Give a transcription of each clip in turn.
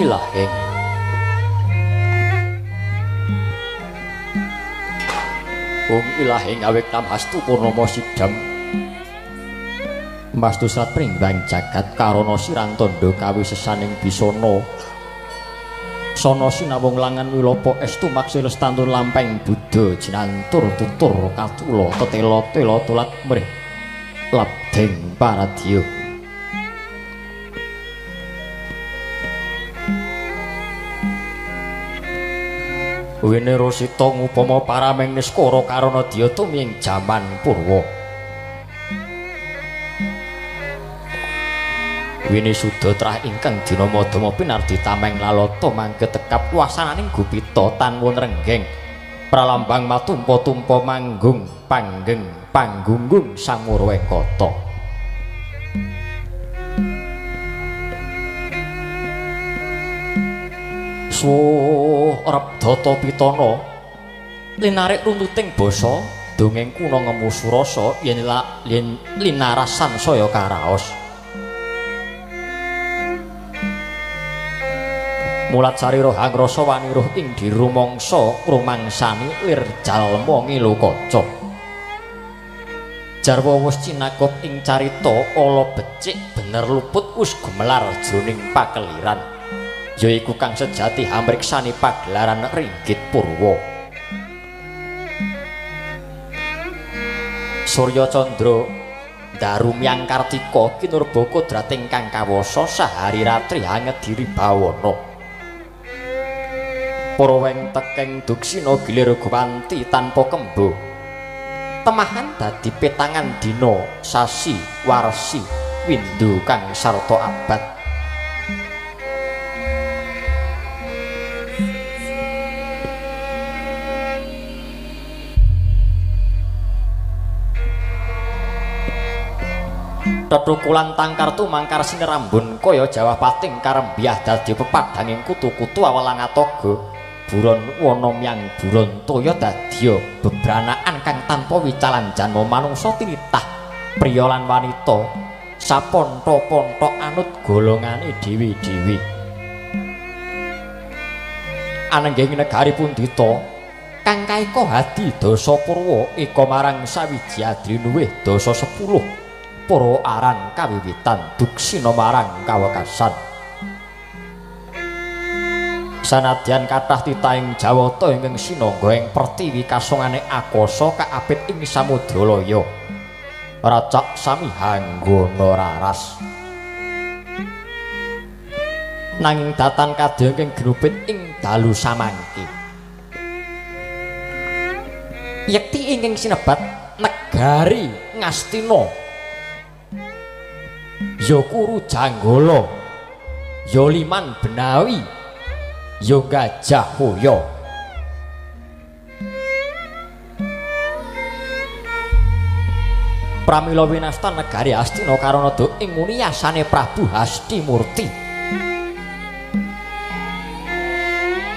ilahing. Om ilahing awit tamhastu purnama sidam Mastu srat pringbang jagat karana sirantandha kawisesaning bisana sana sinawung langan wilopo estu maksil lestantun lampeng buddha jinantur tutur katula tetela tela tulat mrih labdeng paradya. Wene rosita ngupama parameng niskara karana dya tumiying jaman purwa. Wene suda trah ingkang dinama dama pinardi tameng lalata mangke tekap wasananing gupita tanwun renggeng pralambang matumpa-tumpa manggung panggeng panggunggung samurwa kata. Suh Rebdata Pitana linarik runtuting basa dongeng kuna ngemu surasa yen linarasan saya karaos. Mulat sarira hangrasa waniruh ing dirumangsa rumangsani lir jalma ngilu kaca. Jarwa wus cinakop ing carita ala becik bener luput wus gumelar jroning pakeliran. Yaiku kang sejati hamriksani pagelaran ringgit purwa. Surya Candra darumyang Kartika kinurba kodrat ingkang kawasa sahari ratri hangediri bawana. Para weng tekeng duksina gilir gwanti tanpa kembo. Temahan dadi petangan dina sasi warsi windu kang sarta abad. Tetukulan tangkar tumangkar sinerambun kaya jawah pating karembiah dadi pepadhanging kutu-kutu awelang atoga buron wana myang buron toya dadya bebranaan kang tanpa wicalan janma manungsa tinitah priya lan wanita sapontha-pontha anut golongane dhewe-dhewe. Anenggeng negari pundhita kang kaeka hadi dasa purwa eka marang sawiji adrinuwih dasa 10 para aran kawiwitan duksina marang kawekasan. Sanadyan kathah titahing Jawata ingkang sinangga ing pertiwi kasongane akasa kaapit ing samudra laya. Racak sami hanggana raras. Nanging datan kadya ingkang ginupit ing dalu samangke. Yekti ingkang sinebat negari Ngastina ya Kuru Janggala, ya Liman Benawi, ya Gajah Hoya. Pramila winastan negari Astina karana ing nguni yasane Prabu Hastimurti.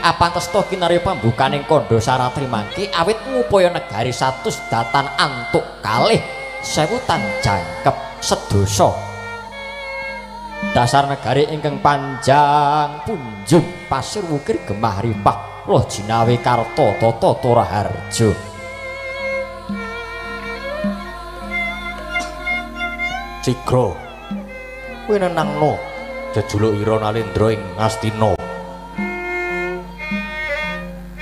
Apantesta kinarya pambukaning kandha saratri mangke awit ngupaya negari 100 datan antuk kalih sewutan jangkep sedasa. Dasar negari ingkang panjang punjung pasir wukir gemah ripah loh jinawi karta tata toraharja. Sigra kowe nenangno jejuluk ira Nalendra ing Ngastina.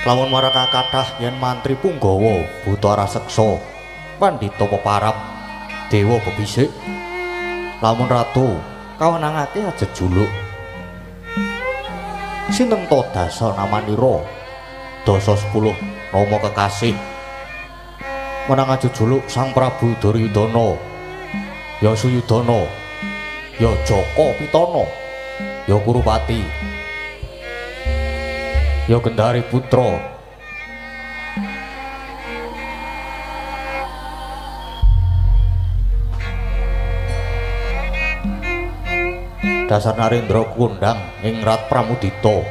Lamun marang kathah yen mantri punggawa buta raseksa pandhita peparap dewa bebisik. Lamun ratu kawenangake jejuluk sinten to dasa namanira dasa 10 nama kekasih menang jejuluk Sang Prabu Duryudana, ya Suyudana, ya Jaka Pitana, ya Kurupati, ya Gendari Putra. Dasar Narendra kundang ing Rat Pramudita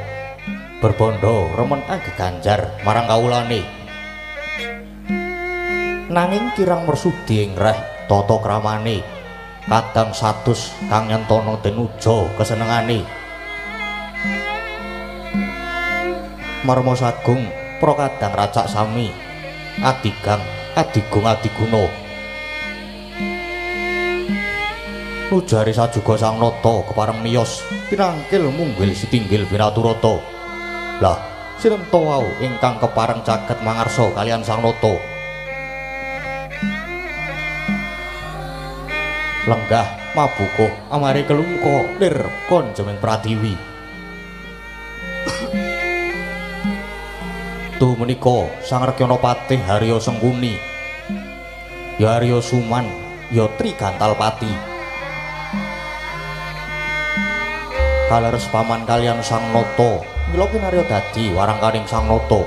berbandha remen geganjar marang kawulane, nanging kirang mersudi ing reh tata kramane kadang 100 kang nyentana denuja kesenengane. Marma Sagung Prakadang Racak Sami Adigang Adigung Adiguna Nujari sajuga Sang Nata kepareng miyos pinangkil munggil sitinggil binaturata. Lah sinenta wau ingkang kepareng caket mangarsa kalian Sang Nata. Lenggah mabukuh amare kelungka lir konjeming pratiwi. Tuh menika Sang Rekyana Patih Harya Sengkuni, ya Harya Suman, ya Trigantalpati. Kaleres paman kalian Sang Nata, mila kinarya dadi warangkaning Sang Nata.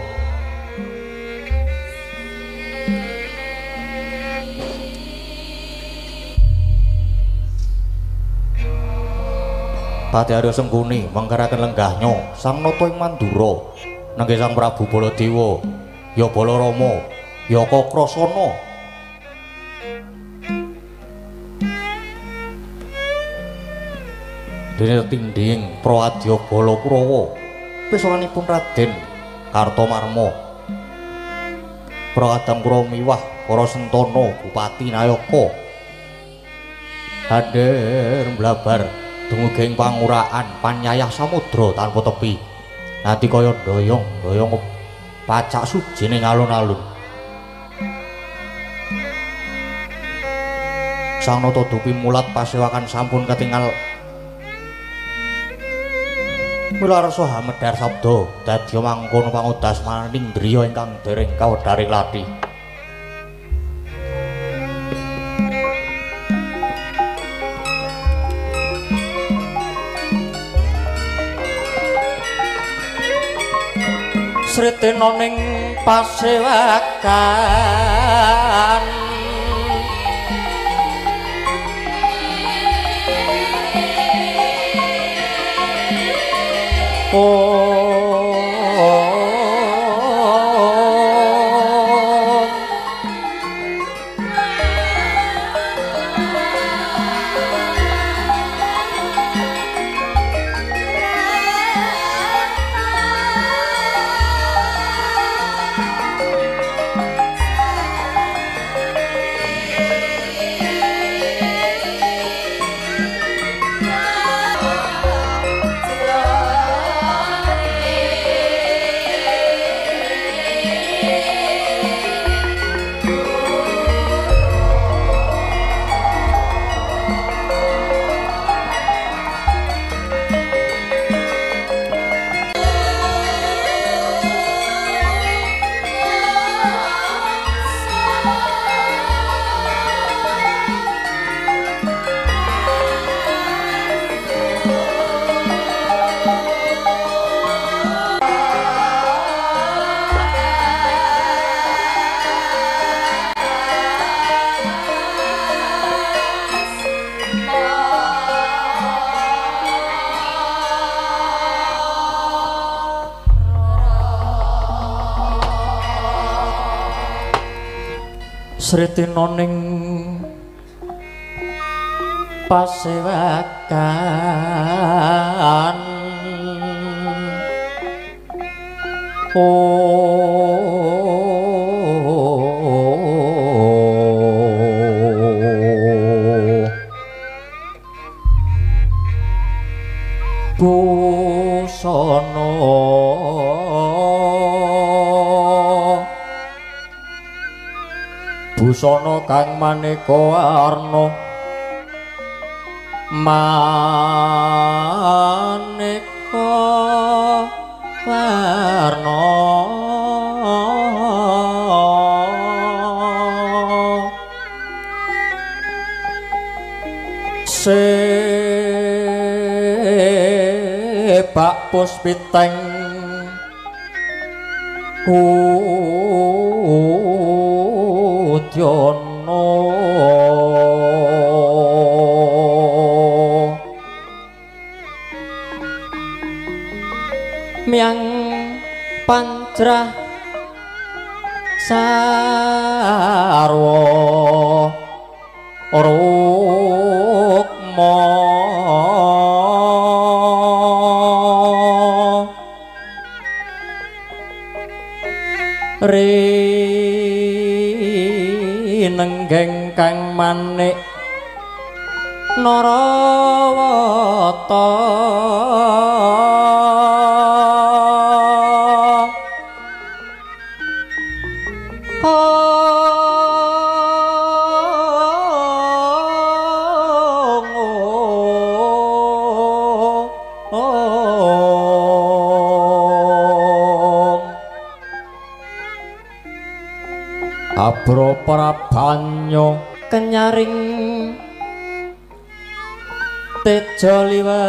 Patih Harya Sengkuni mangkaraken lenggahnya Sang Nata ing Mandura nenggih Sang Prabu Baladewa, ya Balarama, ya Kakrasana. Dene tindhing Prawadya Bala Kurawa pesowanipun Raden Kartomarma. Prakadang Kurawa miwah para sentana Bupati Nayaka. Hadir mblabar dumugi ing panguraan panyayah samudra tanpa tepi. Nati kaya doyong-doyong pacak sujine alun-alun. Sang Nata dupi mulat pasewakan sampun ketingal. Mila rasa hamedhar sabda dadi mangkono pangudas maning driya ingkang dereng kawedharing lathi. Sritena ning pasewakan Sritina ning pasewakan busana busana kang maneka warna maneka warna sebak puspiteng udyana miang pancrah sarwa rukma Pinenggeng kang manik Narawata Abra prabanyo kenyaring teja liwaran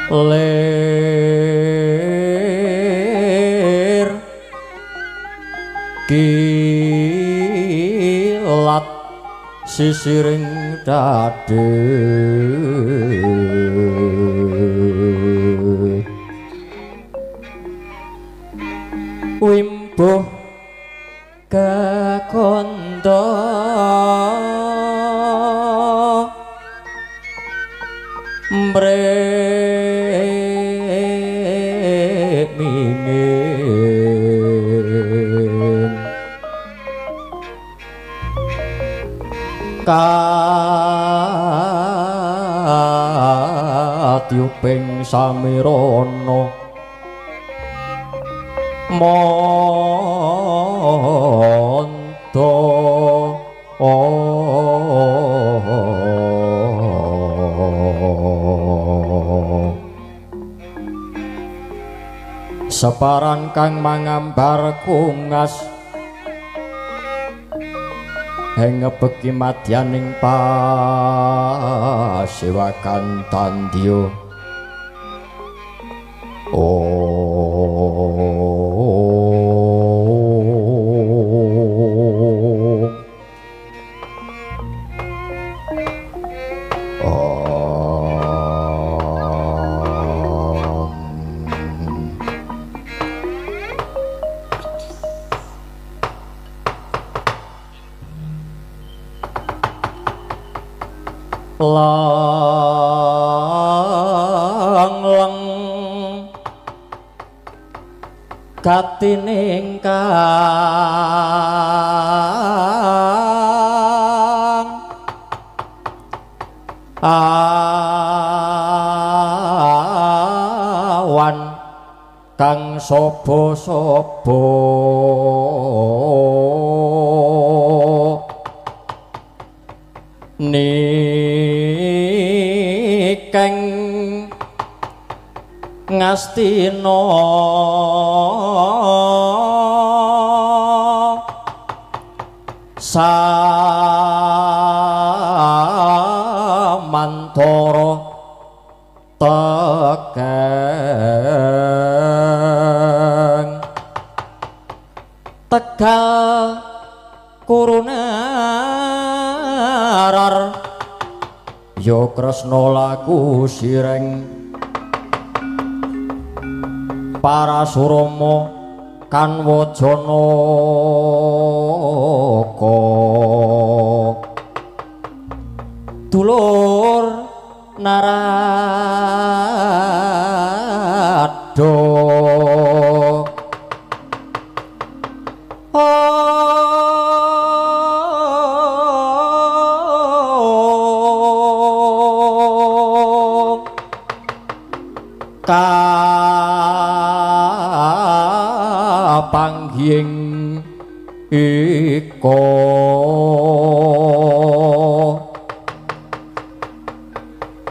lir kilat sisiring dade wimbuh kakondo mrek mingin katyuping samirana monto separan kang mangambar kungas hengebeki madyaning pasewakan tandya. Lang leng gatining kang awan kang saba-saba nikeng ngastina samantara tekeng Tegal kurunarar ya Kresna laku sireng Parasurama kanwa Janaka dulur Narada kapanggihing ika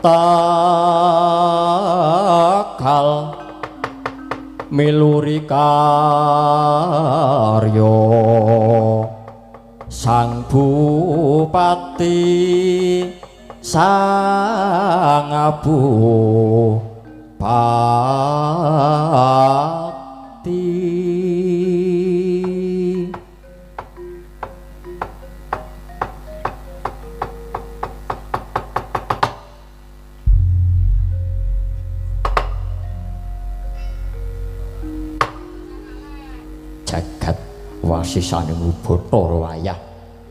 Tegal miluri karya sang bupati sang bupati. Jagat wasisane Bathara wayah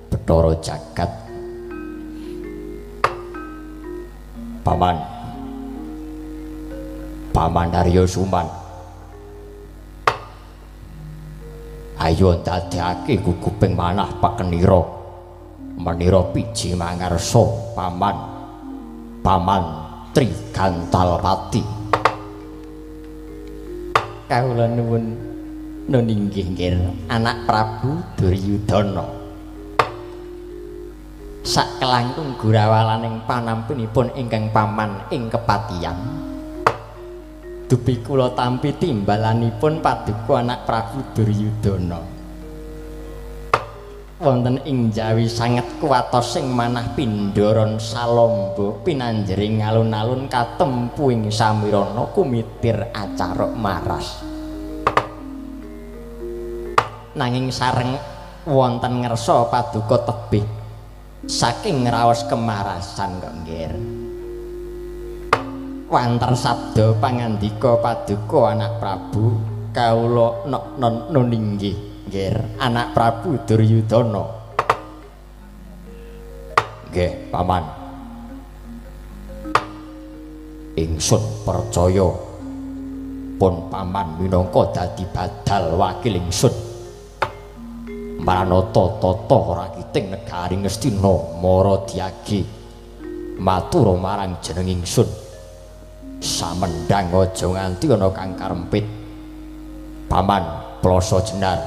Bathara jagat. Paman, Paman Arya Suman. Ayo ndadekake guguping manah pakenira. Menira piji mangarsa paman. Paman Trigantalpati. Kawula nuwun nun inggih nggih anak Prabu Duryudana. Sakelangkung gurawalaning panampinipun ingkang paman ing kepatihan. Dupi kula tampi timbalanipun paduka anak Prabu Duryudana. Wonten ing Jawi sanget kuwatosing manah pindharan salamba pinanjering alun-alun katempu ing samirana kumitir acaruk maras. Nanging sareng wonten ngersa paduka tebih saking raos kemarasan kok nggih. Wanter sabda pangandika paduka anak Prabu kawula nok non inggih nggih anak Prabu Duryudana. Nggih paman. Ingsun percaya pun paman minangka dadi badal wakil ingsun. Maranata tata rakiting negari Ngastina mara diage matur marang jeneng ingsun. Samendang aja nganti ana kang karempit. Paman plasa jenar.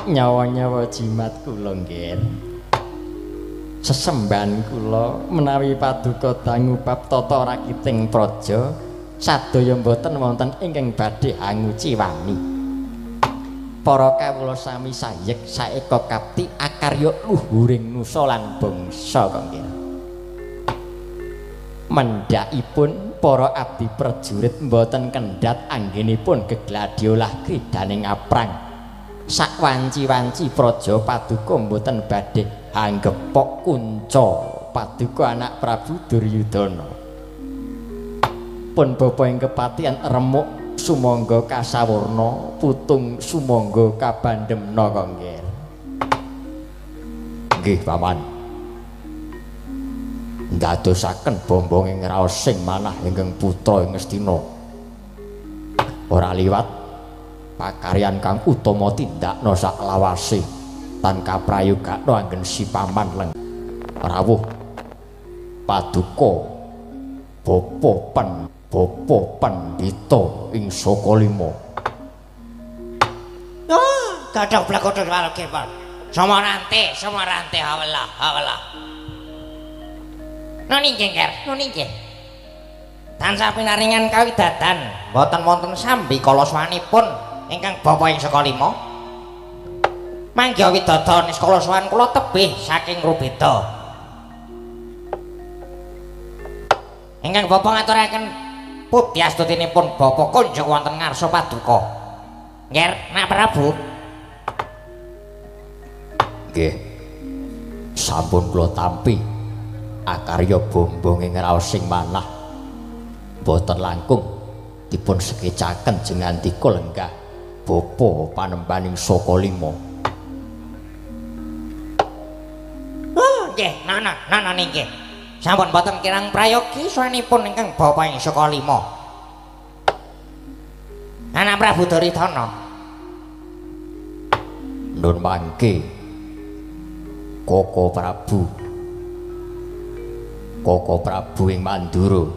Nyawa-nyawa jimat kula nggih. Sesembahan kula menawi paduka dangu bab tata rakiting praja sadaya mboten wonten ingkang badhe anguciwani. Para kawula sami sayek saeka kapti akarya luhuring nusa lan bangsa kok nggih. Mendhakipun para abdi prajurit mboten kendhat anggenipun gegladiolah kridaning aprang. Sakwanci-wanci praja paduka mboten badhe anggepok kunca paduka anak Prabu Duryudana. Pun bapa ing kepatihan remuk sumangga kasawurna putung sumangga kabandemna kok nggih. Nggih paman. Ndadosaken bombong ing raos sing manah ingkang putra ing Ngastina. Ora liwat pakaryan kang utama tindakna saklawase tan kaprayogakna anggen si paman leng rawuh paduka bapa pen bapa pandhita ing Saka Lima. Ah, gathok blekodhok waroge, Pak. Samarante, samarante hawelah, hawelah. Nun inggih, Nger, nun inggih. Tansah pinaringan kawidadan, mboten wonten sambi kalaswanipun ingkang bapa ing Saka Lima. Mangga widada niskala sowan kula tebih saking rubeda. Ingkang bapa ngaturaken pudyastutinipun bapa kunjuk wonten ngarsa paduka. Nger, Nak Prabu. Nggih. Sampun kula tampi akarya bombong ing raos sing manah. Mboten langkung dipun sekecaken jengandika lenggah bapa panembaning Saka Lima. Oh, nggih, nana, nana nggih. Sampun boten kirang prayogi swanipun ingkang bapa ing Saka Lima. Anak Prabu Duryudana. Nun mangke Koko Prabu. Koko Prabu ing Mandura.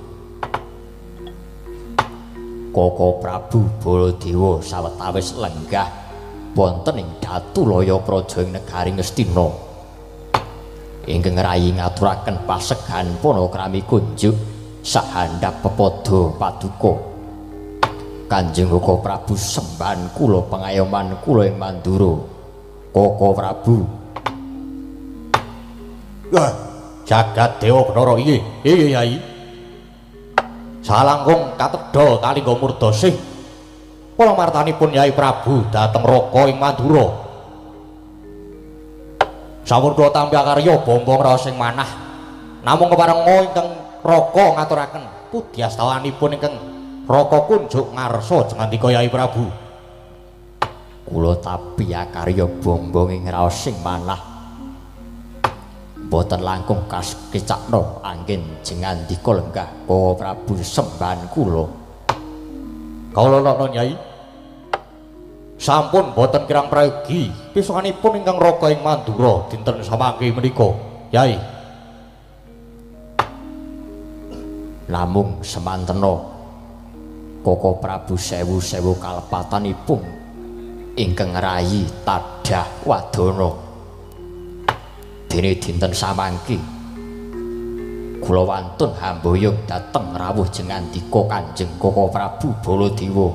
Koko Prabu Baladewa sawetawis lenggah wonten ing Datulaya Praja ing negari Ngastina. Ingkang rayi ngaturaken pasegan panakrami kunjuk sahandhap pepada paduka. Kanjeng Koko Prabu sembahan kula pangayoman kula ing Mandura. Koko Prabu. Wah, jagat dewa Bathara iki. Iya Yai. Salangkung katedha kalingga murdasih. Kula martanipun Yai Prabu dhateng Raka ing Mandura. Sampun kula tampi akarya bombong raos sing manah. Namung keparenga ingkang Raka ngaturaken pudyastawanipun ingkang Raka kunjuk ngarsa jengandika Yai Prabu. Kula tapi akarya bombong ing raos sing manah. Boten langkung kasekecakna anggen jengandika lenggah Koko Prabu sembahan kula. Kawula nana Nyai. Sampun boten kirang prayogi pisanganipun ingkang raka ing Mandura dinten samangke menika, Yai. Namung semantena Koko Prabu sewu-sewu kalepatanipun ingkang rayi tadah wadana. Dene dinten samangke kula wantun hamboyong dhateng rawuh jengandika Kanjeng Koko Prabu Baladewa.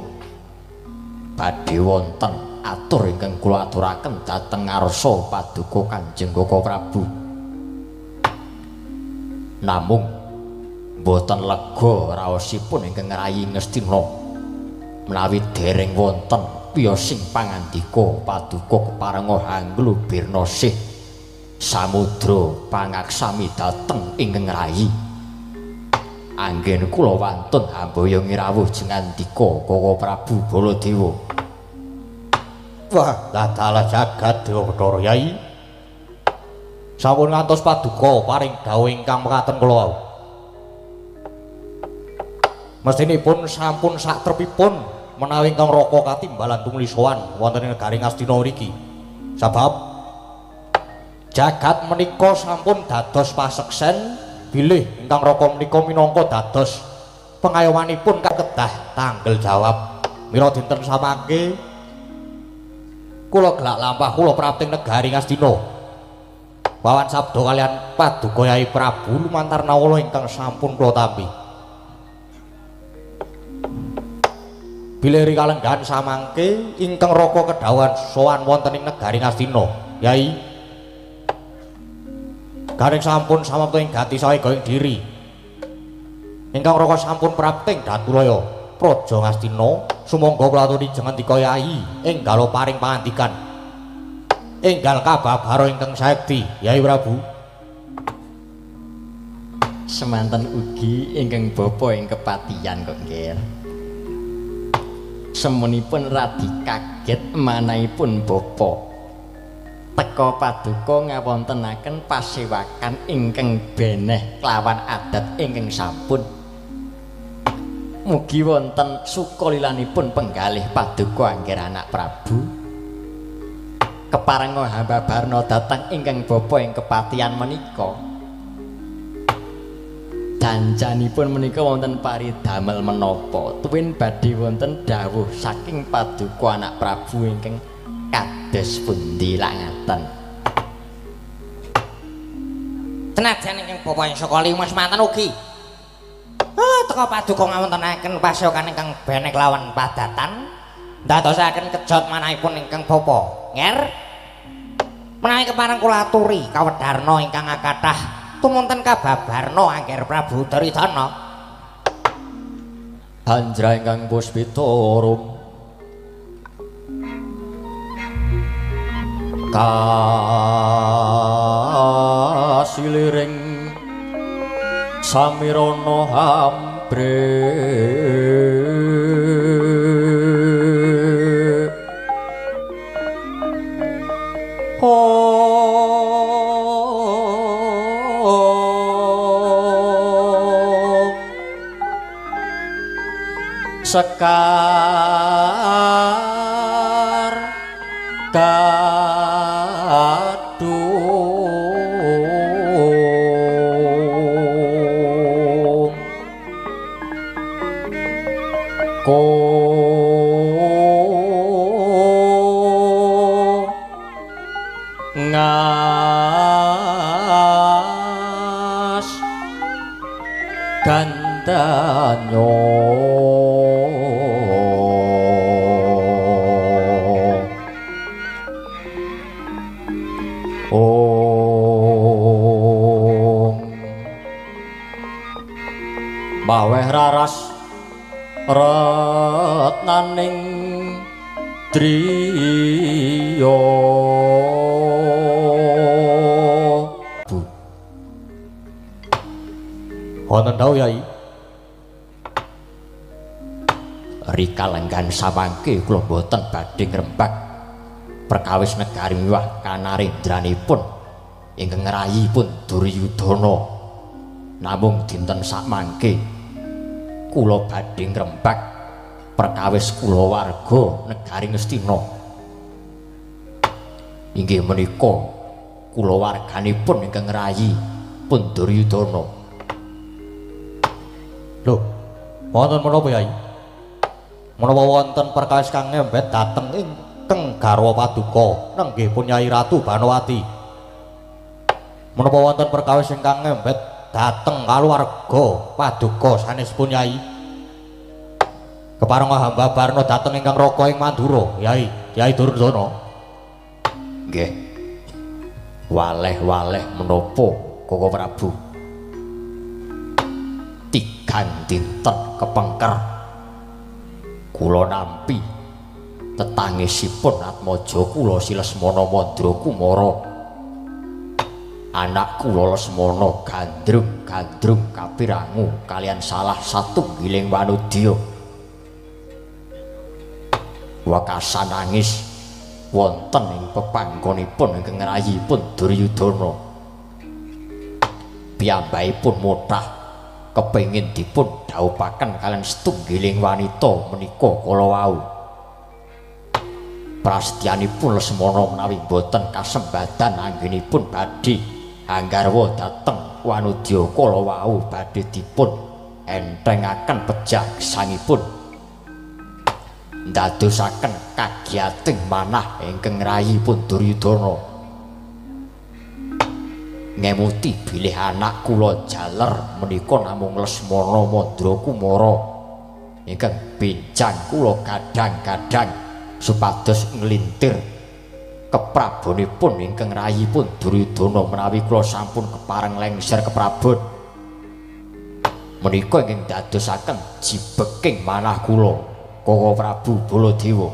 Badhe wonten atur ingkang kula aturaken dhateng ngarsa paduka Kanjeng Koko Prabu. Namung boten lega raosipun ingkang rayi Ngastina menawi dereng wonten piyosing pangandika paduka keparenga hanglu birna sih samudra pangaksami dhateng ingkang rayi. Anggen kula wantun hamboyong rawuh jengandika Koko Prabu Baladewa. Wah, dalah jagat Dewa Bathara Yai. Sampun ngantos paduka paring dawuh ingkang mekaten kula wau. Mestinipun sampun satrepipun menawi ingkang raka katimbalan tumuli sowan wonten ing negari Ngastina mriki. Sabab jagat menika sampun dados paseksen bilih ingkang raka menika minangka dados pengayomanipun kedah tanggel jawab. Mila dinten samangke kula gelak lampah kula prapting negari Ngastina. Wawan sabda kalian paduka Yai Prabu lumantar nawala ingkang sampun kula tampi. Bilih rikalenggahan samangke ingkang raka kedhawuhan sowan wonten ing negari Ngastina, Yai. Garing sampun samapta ing gati saega ing diri. Ingkang raka sampun prapting Datulaya Praja Ngastina, sumangga kula aturi jengandika Yai enggal paring pangandikan. Enggal kababara ingkang saekti, Yai Prabu. Semanten ugi ingkang bapa ing kepatihan kok nggih. Semunipun radi kaget manahipun bapa. Teka paduka ngawontenaken pasewakan ingkang beneh kelawan adat ingkang sampun. Mugi wonten sukalilanipun penggalih paduka angger anak Prabu. Keparenga hamba barna dhateng ingkang bapa ing kepatihan menika. Janjanipun menika wonten paridamel menapa tuwin badhe wonten dawuh saking paduka anak Prabu ingkang kados pundi langaten. Senajan ingkang bapa ing saka lima semanten ugi. Teka paduka ngawontenaken pasewakan ingkang benek lawan padatan ndadosaken kejot manahipun ingkang bapa. Nger menawi kepareng kula aturi kawedharna ingkang akathah tumunten kababarna angger Prabu Duryudana. Anjra ingkang puspita rum kasiliring samirana hambre sekar kadung ko ngas gandanyo. Maweh raras retnaning driya. Bu. Wonten dawuh Yai. Rikalenggan samangke kula boten badhe ngrembak perkawis negari miwah kanarendranipun. ingkang ngrayipun Duryudana. Namung dinten sakmangke kula badhe ngrembak perkawis kulawarga negari Ngastina. Inggih menika kulawarganipun ingkang ngrayi pun Duryudana. Lho, wonten menapa Yai? Menapa wonten perkawis kang ngembet dhateng ingkang garwa paduka nenggih pun Yai Ratu Banowati? Menapa wonten perkawis ingkang ngembet dhateng kaluwarga paduka sanesipun Yai? Kepareng hamba barna dhateng ingkang raka ing Mandura, Yai, Yai Duryudana. Nggih. Waleh-waleh menapa Koko Prabu? Tigang dinten kepengker kula nampi tetangisipun atmaja kula si Lesmana Mandra Kumara. Anak kula Lesmana gandrung-gandrung kapirangu kalian salah satunggiling wanudya. Wekasan nangis wonten ing pepanggonipun ingkang ngrayipun Duryudana. Piyambakipun mothah kepengin dipun dhawuhaken kalian setunggiling wanita menika kala wau. Prasetyanipun Lesmana menawi boten kasembadan anggenipun badhe anggarwa dhateng wanudya kala wau badhe dipun enthengaken pejah gesangipun, ndadosaken kagiyating manah ingkang ngrayipun Duryudana. Ngemuti bilih anak kula jaler menika namung Lesmana Mandra Kumara ingkang benjang kula gadhang-gadhang supados nglintir keprabonipun ingkang rayipun Duryudana menawi kula sampun kepareng lengser keprabon. Menika ingkang dadosaken jibeking manah kula Koko Prabu Baladewa.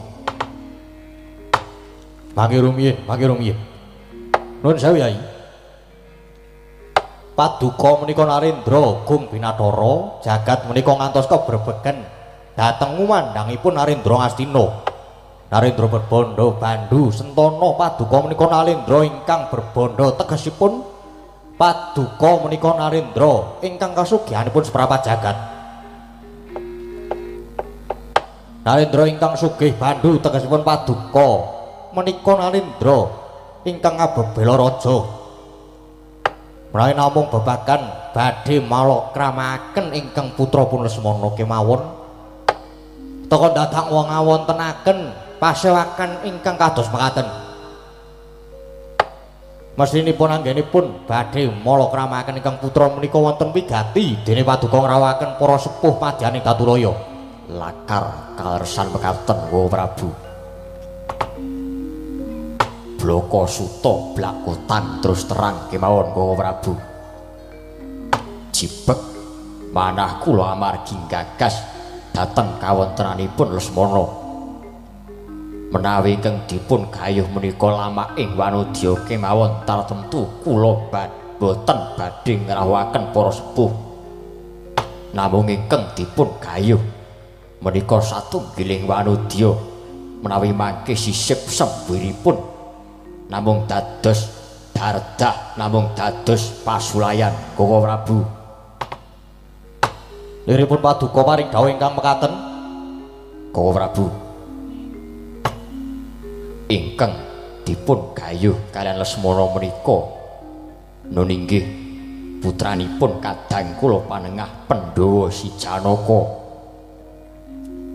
Mangke rumiyin, mangke rumiyin. Nuwun sewu Yai. Paduka menika Narendra Gung Binathara jagat menika ngantos kebrebegen dhateng ngumandhangipun Narendra Ngastina. Narendra berbandha bandu sentana. Paduka menika Narendra ingkang berbandha tegesipun paduka menika Narendra ingkang kasugihanipun seprapat jagat. Narendra ingkang sugih bandu tegesipun paduka menika Narendra ingkang ngabebela raja. Menawi namung babagan badhe malokramaken ingkang putra pun Lesmana kemawon teka dadak wong ngawontenaken pasewakan ingkang kados mekaten. Mestinipun anggenipun badhe malokramaken ingkang putra menika wonten wigati dene paduka ngrawaken para sepuh madyaning Datulaya. Lakar kalersan mekaten Koko Prabu. Bloko suta blakotan terus terang kemawon Koko Prabu. Jibek manah kula amargi gagas dhateng kawontenanipun Lesmana. Menawi ingkang dipun gayuh menika lamaking wanudya kemawon tartemtu kula boten badhe ngrawuhaken para sepuh. Namung ingkang dipun gayuh menika satunggiling wanudya menawi mangke sisip sembiripun namung dados dardah, namung dados pasulayan Koko Prabu. Liripun paduka paring dawuh ingkang mekaten Koko Prabu. Ingkang dipun gayuh kalian Lesmana menika nun inggih putranipun kadang kula panengah Pandhawa si Janaka,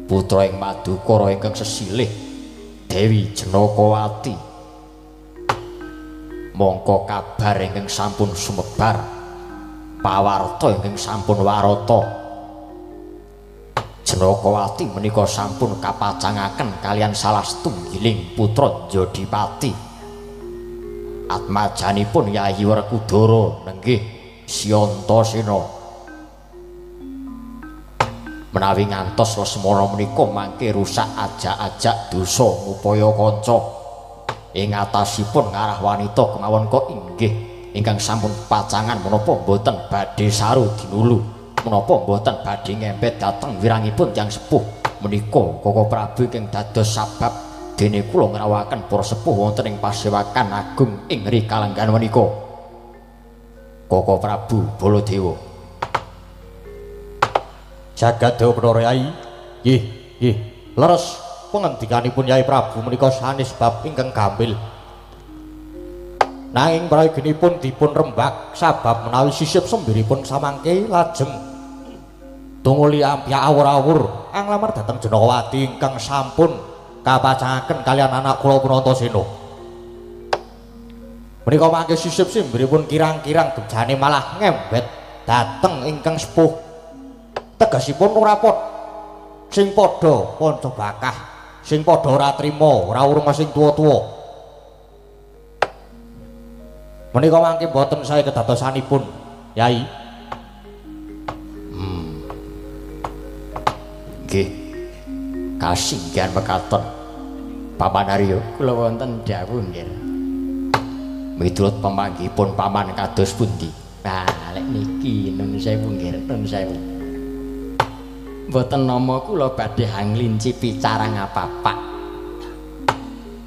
putra ing Madukara ingkang sesilih Dewi Janakawati. Mongko kabar ingkang sampun sumebar, pawarta ingkang sampun warata, Janakawati menika sampun kapacangaken kalian salah setunggiling putra Jodipati. Atmajanipun Yayi Werkudara nenggih Siantasena. Menawi ngantos Lesmana menika mangke rusak ajak-ajak dosa ngupaya kanca. Ing atasipun ngarah wanita kemawon kok inggih ingkang sampun pacangan menapa mboten badhe saru dinulu, menapa mboten badhe ngembet dhateng wirangipun tiyang sepuh menika Koko Prabu ingkang dados sabab dene kula ngrawuhaken para sepuh wonten ing pasewakan agung ing Rikalenggan menika. Koko Prabu Baladewa. Jagat Dewa Bathara Yai. Nggih, nggih. Leres pengendikanipun Yai Prabu menika sanes bab ingkang gampil. Nanging prayoginipun dipun rembak sabab menawi sisip sembiripun samangke lajeng tunguli ampyak awur-awur anglamar dhateng Janakawati ingkang sampun kapacangaken kalian anak kula Punantasena. Menika mangke sisip sembiripun kirang-kirang bejane malah ngembet dhateng ingkang sepuh. Tegesipun ora padha sing padha panca bakah, sing padha ora trima, ora urung sing tuwa-tuwa. Menika mangke boten sae kedadosanipun, Yai. Nggih. Kasinggihan mekaten. Paman Arya, kula wonten dawuh nggih. Miturut pemanggihipun paman kados pundi? Nah, lek niki nun sewu nggih, nun sewu. Mboten nama kula badhe hanglincipi carang apapak.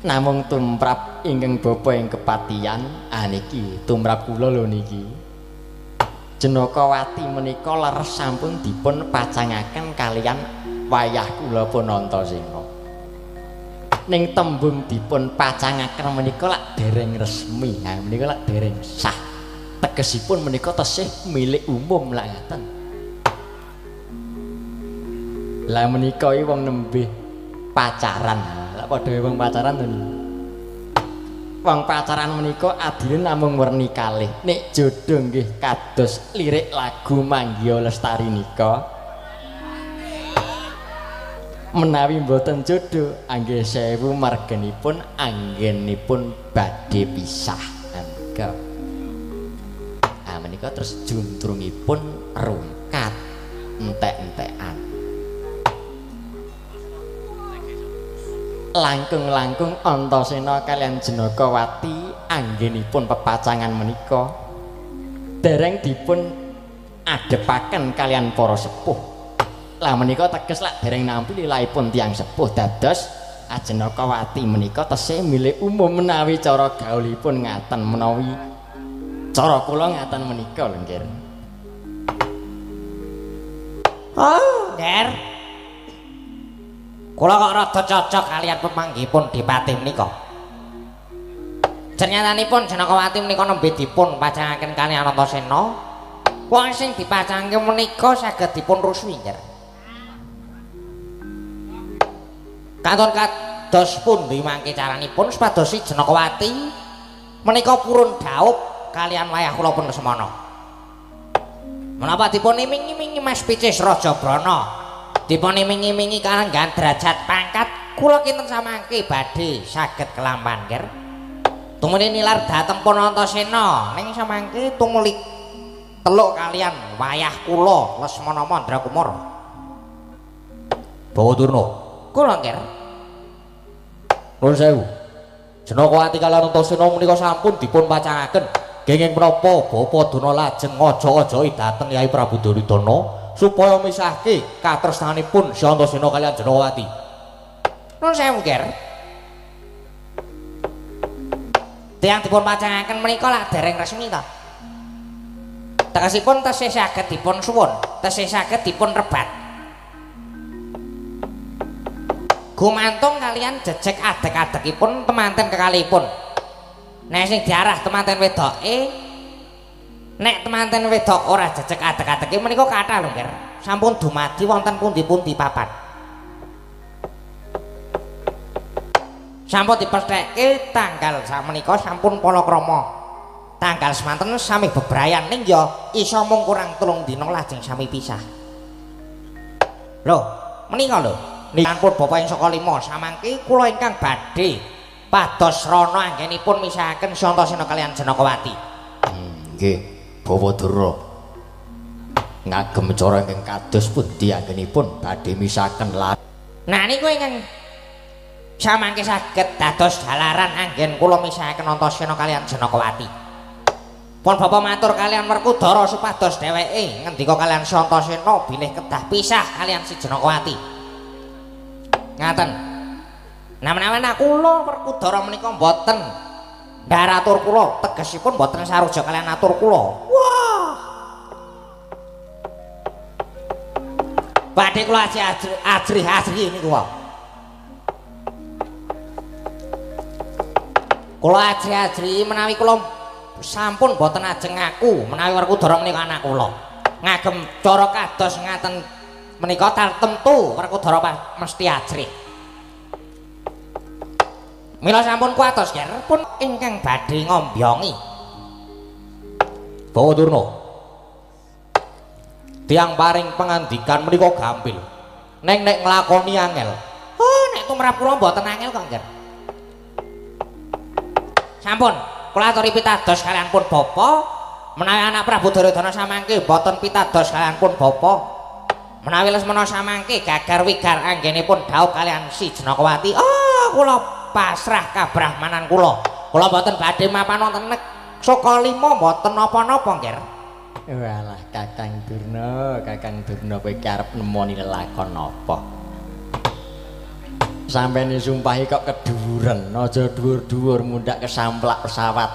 Namung tumrap ingkang bapa ing kepatihan, ah niki tumrap kula lho niki. Janakawati menika leres sampun dipun pacangaken kalian wayah kula Punantasena. Ning tembung dipun pacangaken menika lak dereng resmi, ha menika lak dereng sah. Tegesipun menika tesih milik umum lak ngaten. Lah menika iki wong nembe pacaran. Lak padha wong pacaran to niku. Wong pacaran menika adine namung werni kalih. Nek jodoh nggih kados lirik lagu Manggiya Lestari nika. Menawi mboten jodoh anggih sewu margenipun anggenipun badhe pisah. Menika. Ah menika terus juntrungipun rungkat entek-entekan. Langkung-langkung Antasena kalian Janakawati anggenipun pepacangan menika dereng dipun adepaken kalian para sepuh. Lah menika teges lak dereng nampi lilahipun tiyang sepuh dados Janakawati menika tesih milik umum menawi cara gaulipun ngaten menawi cara kula ngaten menika lho nggih. Oh, Nger. Kula kok rada cocok kalian pemanggihipun Dipati menika. Cernyatanipun Janakawati menika nembe dipun pacangaken kalian Antasena. Wong sing dipacangke menika saged dipun ruswi, Nger. Katon kados pundi mangke caranipun supados si Janakawati menika purun dhaup kalian wayah kula pun semana. Menapa dipun iming-imingi Mas Picis Raja Brana? Dipun iming-imingi kalenggan derajat pangkat kula kinten samangke badhe saged kelampan, Nger. Tumuli nilar dhateng Punantasena ning samangke tumuli teluk kalian wayah kula Lesmana Mandrakumara. Bawa Durna. Kula, Nger. Nuwun sewu. Janakawati kalian Antasena menika sampun dipun pacangaken. Kenging menapa Bapa Durna lajeng ngaja-ajahi dhateng Yai Prabu Duryudana supaya misahke katresnanipun si Antasena kalian Janakawati. Nuwun sewu, Nger. Tiyang dipun pacangaken menika lak dereng resmi ta. Tegesipun tesih saged dipun suwun, tesih saged dipun rebat. Gumantung kalian jejeg adeg-adegipun temanten kekalihipun. Nek sing diarah temanten wedoke, nek temanten wedok ora jejeg adeg-adege menika kathah lho, Nger. Sampun dumadi wonten pundi-pundi papan. Sampun dipestheke tanggal sakmenika sampun palakrama. Tanggal semanten sami bebrayan ning ya iso mung kurang 3 dina lajeng sami pisah. Lho, menika lho. Nipun bapa ing saka 5 samangke kula ingkang badhe pados rana anggenipun misahaken Antasena kalian Janakawati. Nggih, Bawa Durna. Ngagem cara ingkang kados pundi anggenipun badhe misahaken lan. Nah niku ingkang samangke saged dados jalaran anggen kula misahaken Antasena kalian Janakawati. Pun bapa matur kalian Werkudara supados dheweke ngendika kalian Antasena bilih kedah pisah kalian si Janakawati. Ngaten. Nah menawi kula Werkudara menika mboten ndharatur kula, tegesipun mboten saruja kalian atur kula. Wah, Badhe kula ajrih-ajrih niku wae. Kula ajrih-ajrih menawi kula sampun boten ajeng ngaku menawi Werkudara menika anak kula. Ngagem cara kados ngaten menika tartemtu Werkudara mesti ajrih. Mila sampun kuwatos ger pun ingkang badhe ngombyongi. Bawa Durna. Tiang paring pangandikan menika gampil. Neng nek nglakoni angel. Oh, nek tumrap kula mboten angel kok, Nger. Sampun, kula aturi pitados kalian pun bapa, menawi anak Prabu Duryudana samangke mboten pitados kalian pun bapa. Menawi Lesmana samangke gagar wigar anggenipun dhaup kalian si Janakawati. Oh, kula pasrah kabrahmanan kula. Kula mboten badhe mapan wonten Sukalima mboten napa-napa, Nger. Walah Kakang Durna, Kakang Durna kowe iki arep nemoni lelakon apa? Sampeyan disumpahi kok kedhuwuren, aja dhuwur-dhuwur mundhak kesamplak pesawat.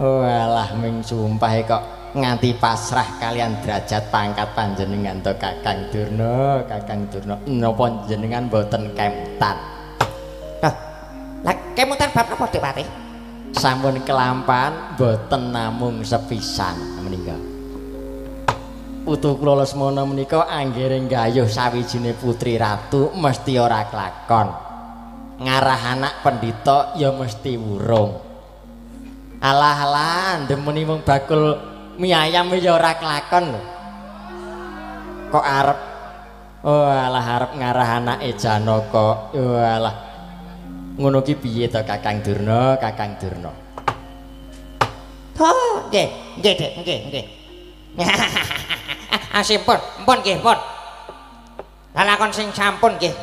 Walah ming sumpahi kok nganti pasrah kalian derajat pangkat panjenengan to Kakang Durna, Kakang Durna. Napa jenengan mboten kemtan? Lah, lah kemutan bab napa Dik Patih? Sampun kelampan boten namung sepisan menika. Putu kula Lesmana menika anggere nggayuh sawijine putri ratu mesti ora kelakon. Ngarah anak pendhita ya mesti wurung. Alah alah ndemeni wong bakul mie ayam ya ora kelakon lho. Kok arep oh alah arep ngarah anake Janaka. Oh alah. Ngono ki piye to Kakang Durna, Kakang Durna? Oh, nggih, nggih, Dik, nggih, nggih. Sampun, pun nggih, pun. Lalakon sing sampun nggih.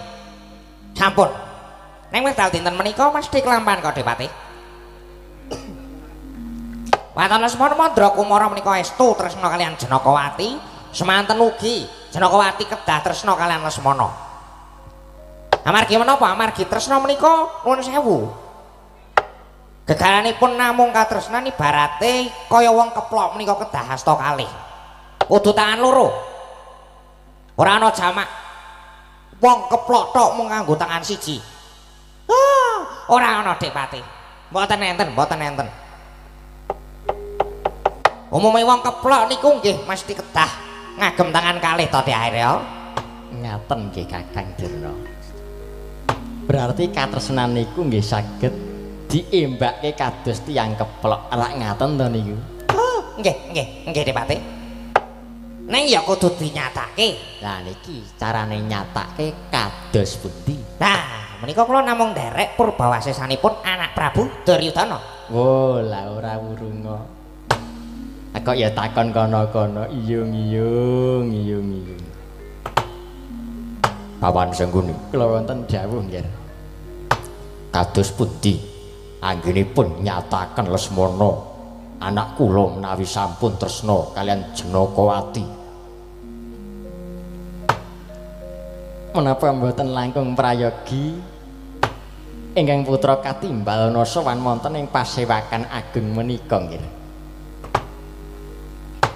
Sampun. Ning wekdal dinten menika mesti kelampahan kok Dik Patih. Waton Lesmana Mandra Kumara menika estu tresna kalian Janakawati, semanten ugi Janakawati kedah tresna kalian Lesmana. Amargi menapa? Amargi tresna menika nuwun sewu. Gegaranipun namung katresnan ibarate kaya wong keplok menika kedah asta kalih. Kudu tangan loro. Ora ana jamak. Wong keplok tok mung nganggo tangan siji. Ah, ora ana Dik Patih. Mboten enten, mboten enten. Umume wong keplok niku nggih mesti kedah ngagem tangan kalih to Dik Arya. Ngaten nggih Kakang Durna. Berarti katresnan niku nggih saged diembakke kados tiyang keplok. Rak ngaten to niku? Oh, nggih, nggih, nggih Dik Patih. Ning ya kudu dinyatake. Lah niki carane nyatake kados pundi? Lah, menika kula namung nderek purbawasesanipun anak Prabu Duryudana. Oh, lah ora wurunga. Kok ya takon kono-kono, iyung-iyung, iyung-iyung. Pawan Sengguni. Kula wonten dawuh nggih. Kados pundi anggenipun nyataken Lesmana anak kula menawi sampun tresna kalian Janakawati. Menapa mboten langkung prayogi ingkang putra katimbal sowan wonten ing pasewakan ageng menika nggih.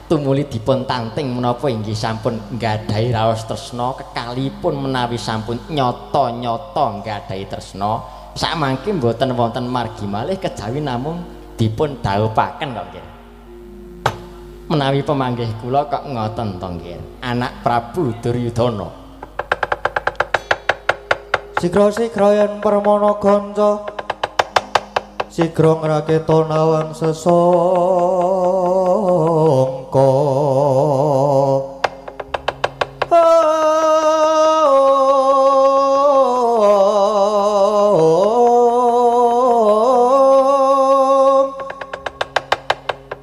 Tumuli dipun tanting menapa inggih sampun nggadahi raos tresna kekalipun menawi sampun nyata-nyata nggadahi tresna sakmangke mboten wonten margi malih kejawi namung dipun dhawuhaken kok nggih. Menawi pemanggih kula kok ngoten to nggih, anak Prabu Duryudana. Sigra-sigra yen permana kanca sigra ngraketa nawang sesangka.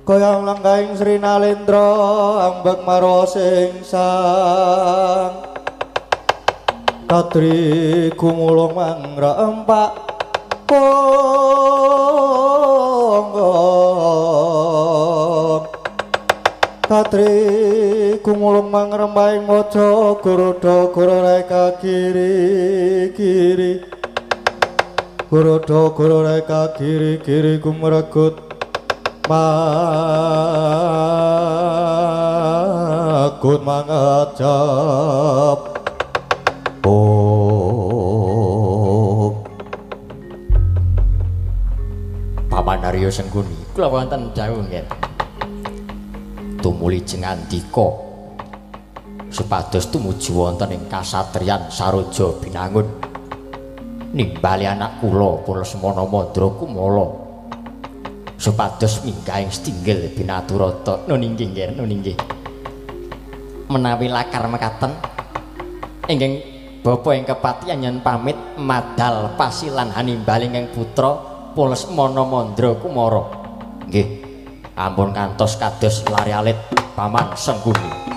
Goyang lenggahing Sri Nalendra ambek marwa sing sang kadri gumulung mangra empak ponggong kadri gumulung mangrembahing waja guruda gurureka kiri kiri guruda gurureka kiri kiri gumregut Manggut mangecep. Oh. Paman Arya Sengkuni, kula wonten dawuh nggih. Tumuli jengandika supados tumuju wonten ing kasatriyan Saroja Binangun. Nimbali anak kula Lesmana Mandra Kumala supados minggah ing setinggil Binaturata. Nun inggih nggih, nun inggih. Menawi lakar mekaten ingkang bapa ing kepatihan yen pamit madal pasilan hanimbali ingkang putra Lesmana Mandra Kumara. Nggih, ampun kantos kados lari alit Paman Sengkuni.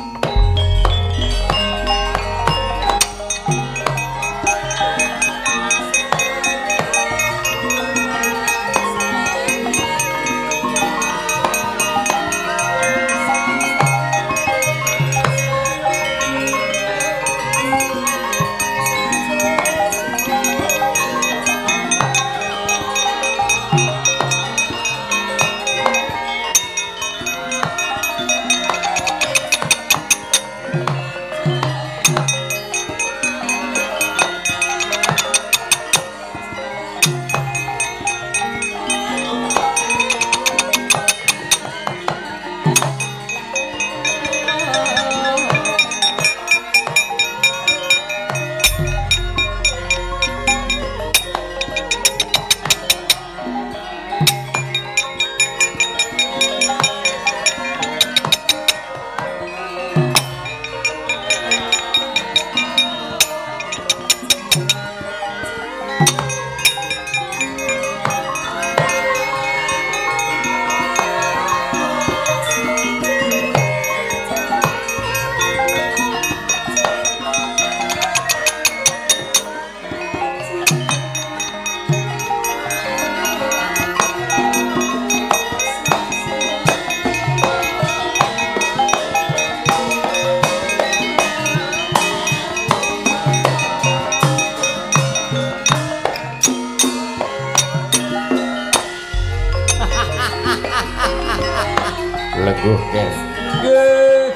Lengguh nggih. Nggih.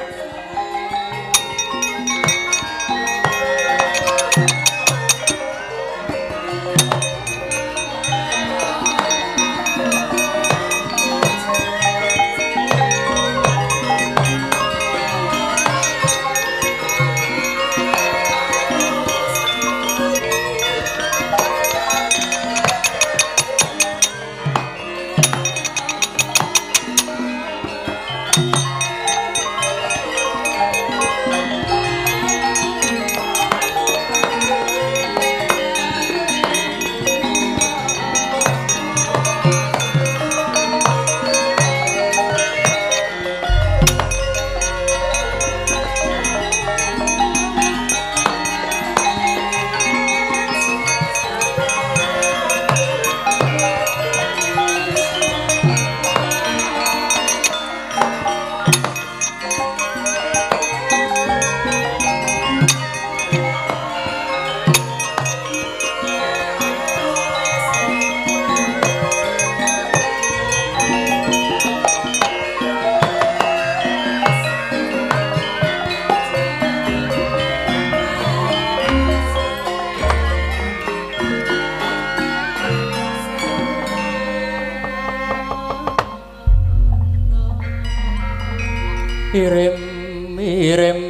Irim-irim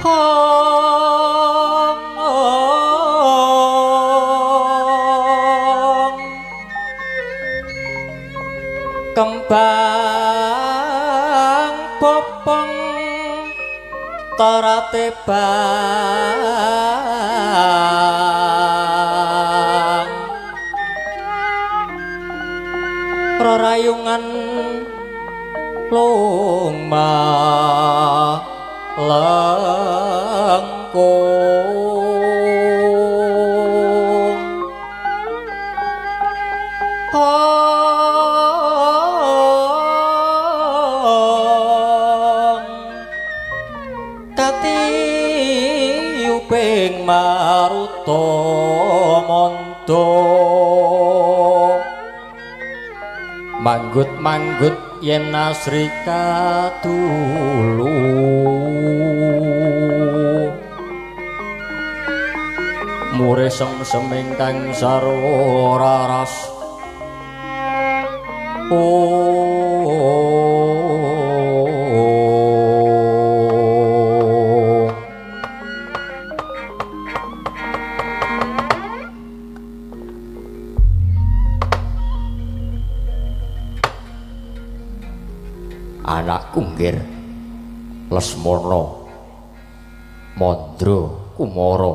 hong kembang popong tarate bang rarayungan loma lengkung hong katiyuping maruta manda manggut-manggut yen asri katulu mure semsem ingkang sarwa raras. Anakku nggir Lesmana Mandra Kumara,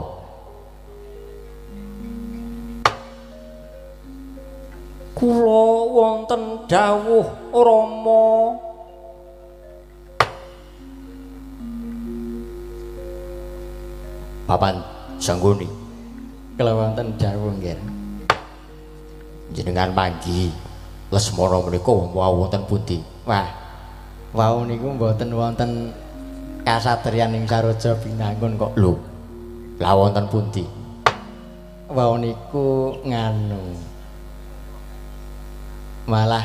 kula wonten dawuh Rama. Papan Sangguni, kula wonten dawuh nggih. Jenengan manggihi Lesmana menika wau wonten pundi? Wah, wau niku mboten wonten kasatriyan ing Saroja Binangun kok. Lho, lha wonten pundi? Wau niku nganu malah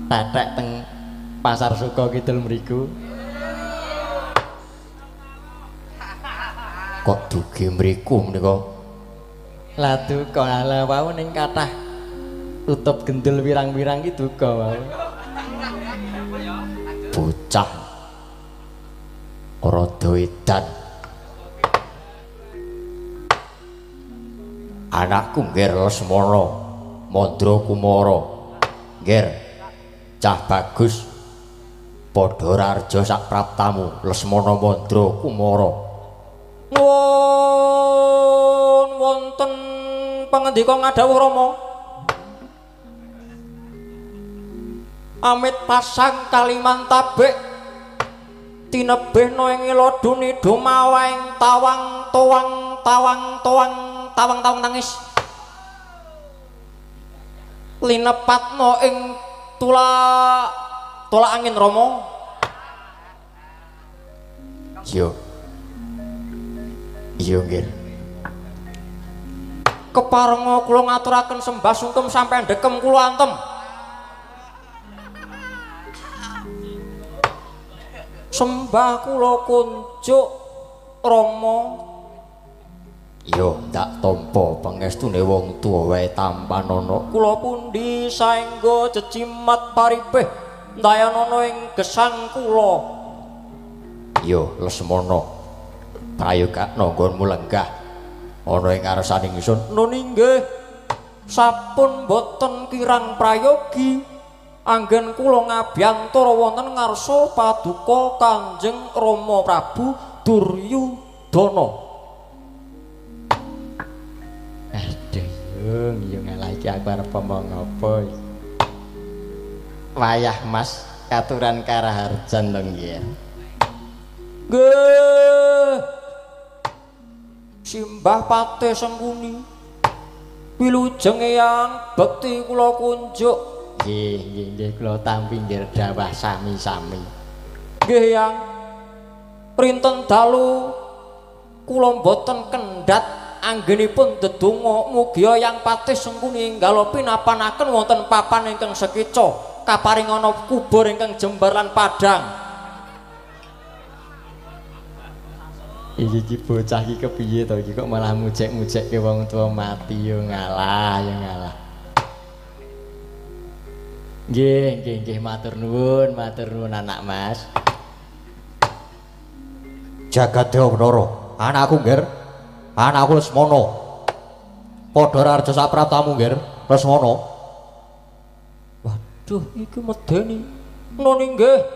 tetek teng Pasar Suko Kidul mriku. Kok dugi mriku menika? Lah duka, lah wau ning kathah tutup gendul wirang-wirang ki duka wau. Bocah rada edan. Anakku nggir Lesmana Mandra Kumara nggir cah bagus padha rarja sak praptamu Lesmana Mandra Kumara. Nuwun wonten pangandika ngadhawuh Rama. Amit pasang Kalimantabek tinebihna ing ladune dumawaing tawang towang tawang towang tawang tawang tangis linepatna ing tula tolak angin Rama. Iya. Iya nggih. Keparenga kula ngaturaken sembah sungkem sampeyan dekem kula antem. Sembah kula kunjuk Rama. Iya, ndak tampa pangestune wong tuwa wae tampanana. Kula pundi saengga jejimat paripih ndayanana ing gesang kula. Iya, Lesmana. Prayogakna nggonmu lenggah ana ing ngarsaning ingsun. Nun inggih, sampun boten kirang prayogi anggen kula ngabyantara wonten ngarsa paduka Kanjeng Rama Prabu Duryudana. Aduh, yung yung ngalah iki aku arep omong apa iki. Wayah Mas katuran karaharjan to nggih. Nggih. Simbah Patih Sengkuni wilujeng eyang bekti kula kunjuk. Nggih, nggih, nggih kula tampi nggih dawah sami-sami. Nggih eyang. Rinten dalu kula mboten kendhat anggenipun ndedonga mugi Eyang Patih Sengkuni enggal pinapanaken wonten papan ingkang sekeca kaparingana kubur ingkang jembar lan padhang. Iki iki bocah iki kepiye to iki kok malah mujek-mujekke wong tuwa mati yo ngalah yo ngalah. Nggih, nggih, nggih matur nuwun anak Mas. Jagat Dewa Bathara, anakku nggir. Anakku Lesmana. Padha rarja sak praptamu nggir, Lesmana. Waduh, iki medeni. Nun inggih.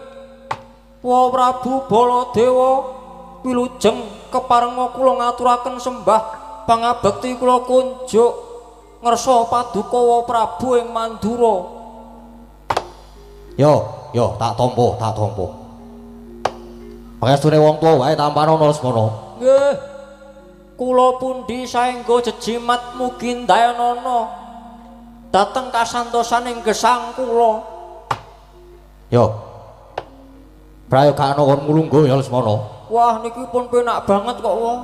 Wa Prabu Baladewa wilujeng keparenga kula ngaturaken sembah pangabekti kula kunjuk ngersa paduka wa Prabu ing Mandura. Yo, yo tak tampa, tak tampa. Pangestune wong tuwa wae tampanana Lesmana. Nggih. Kula pundi saengga jejimat mugi ndayanana dhateng kasantosan ing gesang kula. Yo. Prayogakna kon nglungguh ya Lesmana. Wah niki pun penak banget kok wah.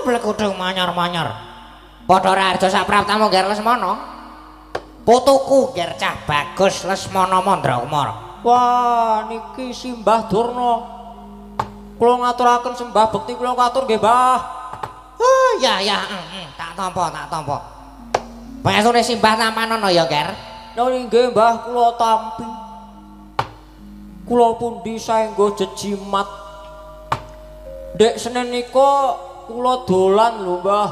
Blekudung manyar-manyar. Padha raharja sak praptamu Ger Lesmana. Putuku Ger Cah Bagus Lesmana Mandra Kumara. Wah, niki Simbah Durna. Kula ngaturaken sembah bekti kula katur nggih, Mbah. Oh, ya ya, tak tampa, tak tampa. Pangestune Simbah tampanono ya, Ger. Nah nggih, Mbah, kula tampi. Kula pundi saengga jejimat. Ndek Senin nika kula dolan lho, Mbah.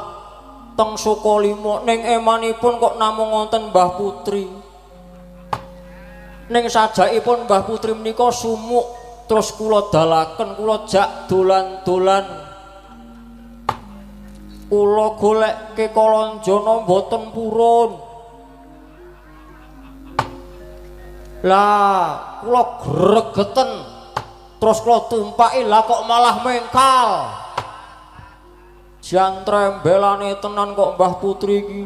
Teng Sukalima ning emanipun kok namung wonten Mbah Putri. Ning sajakipun Mbah Putri menika sumuk terus kula dalaken kula jak dolan-dolan. Kula golekke Kalanjana mboten purun. Lah, kula gregeten. Terus kula tumpaki lah kok malah mengkal. Jan trembelane tenan kok Mbah Putri iki.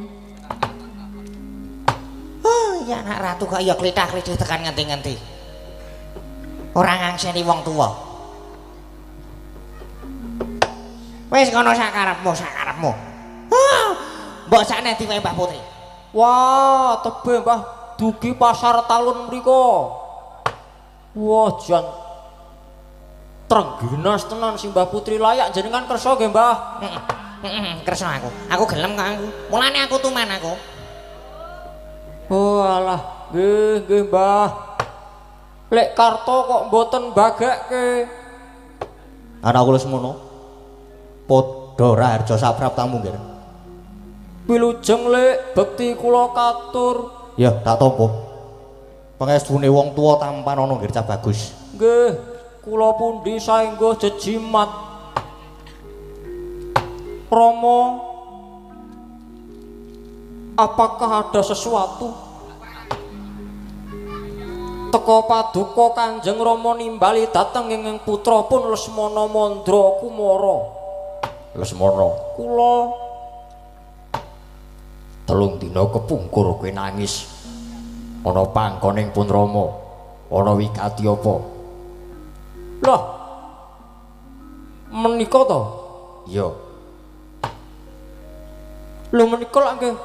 Oh, ya anak ratu kok ya klithah-klithih tekan ngendi-ngendi. Ora ngangseni wong tuwa. Wis ngono sakarepmu, sakarepmu. Ah, mbok sakne ndi wae Mbah Putri? Wah, tebe Mbah dugi pasar talun mriko. Wah, jan trengginas tenan si Mbah Putri layak jenengan kersa nggih, Mbah? Heeh, kersa aku. Aku gelem kok aku. Mulane aku tuman aku. Oh alah, nggih nggih, Mbah. Lek karto kok mboten bagekke. Anakku Lesmana. Padha raharja sapraptamu, Nger. Wilujeng Lek, bekti kula katur. Ya, tak tampa. Pangestune wong tuwa tampanono Nger Cah Bagus. Nggih, kula pundi saengga jejimat. Rama, apakah ada sesuatu? Teka paduka Kanjeng Rama nimbali dhateng ing putra pun Lesmana Mandra Kumara. Lesmana, kula telung dina kepungkur kowe nangis. Ana pangkoning pun Rama, ana wigati apa? Lah, menika to? Iya. Lho menika lak nggih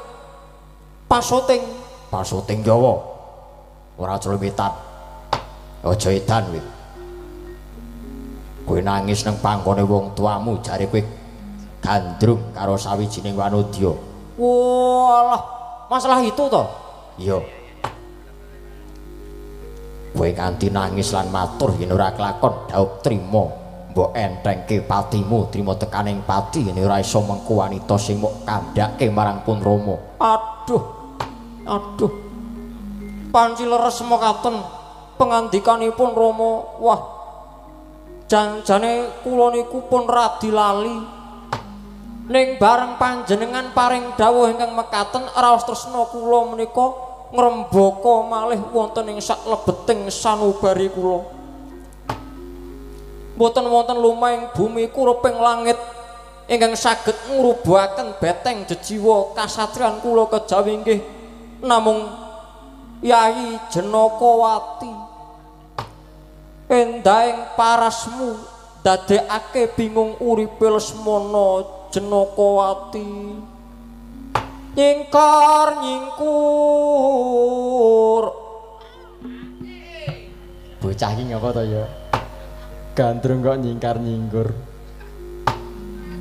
pasuting. Pasuting Jawa. Ora clemitan. Aja edan kowe. Kowe nangis nang pangkone wong tuamu jare kowe gandrung karo sawijining wanodya. Walah, masalah itu to? Iya. Kowe nganti nangis lan matur yen ora kelakon dhaup trima mbok entengke patimu trima tekaning pati yen ora iso mengku wanita sing mok kandhake marang pun Rama. Aduh. Aduh. Panci leres mekaten pengandikanipun Rama. Wah, janjane kula niku pun radi lali. Ning bareng panjenengan paring dawuh ingkang mekaten raos tresna kula menika ngrembaka malih wonten ing saklebeting sanubari kula. Mboten wonten lumahing bumi kuruping langit ingkang saged ngrubuhaken beteng jejiwa kasatriyan kula kejawi inggih namung Yayi Jenakawati. Endahing parasmu dadekake bingung uripe Lesmana Jenakawati. Nyingkar nyingkur. Bocah iki ngapa to ya? Gandrung kok nyingkar nyingkur.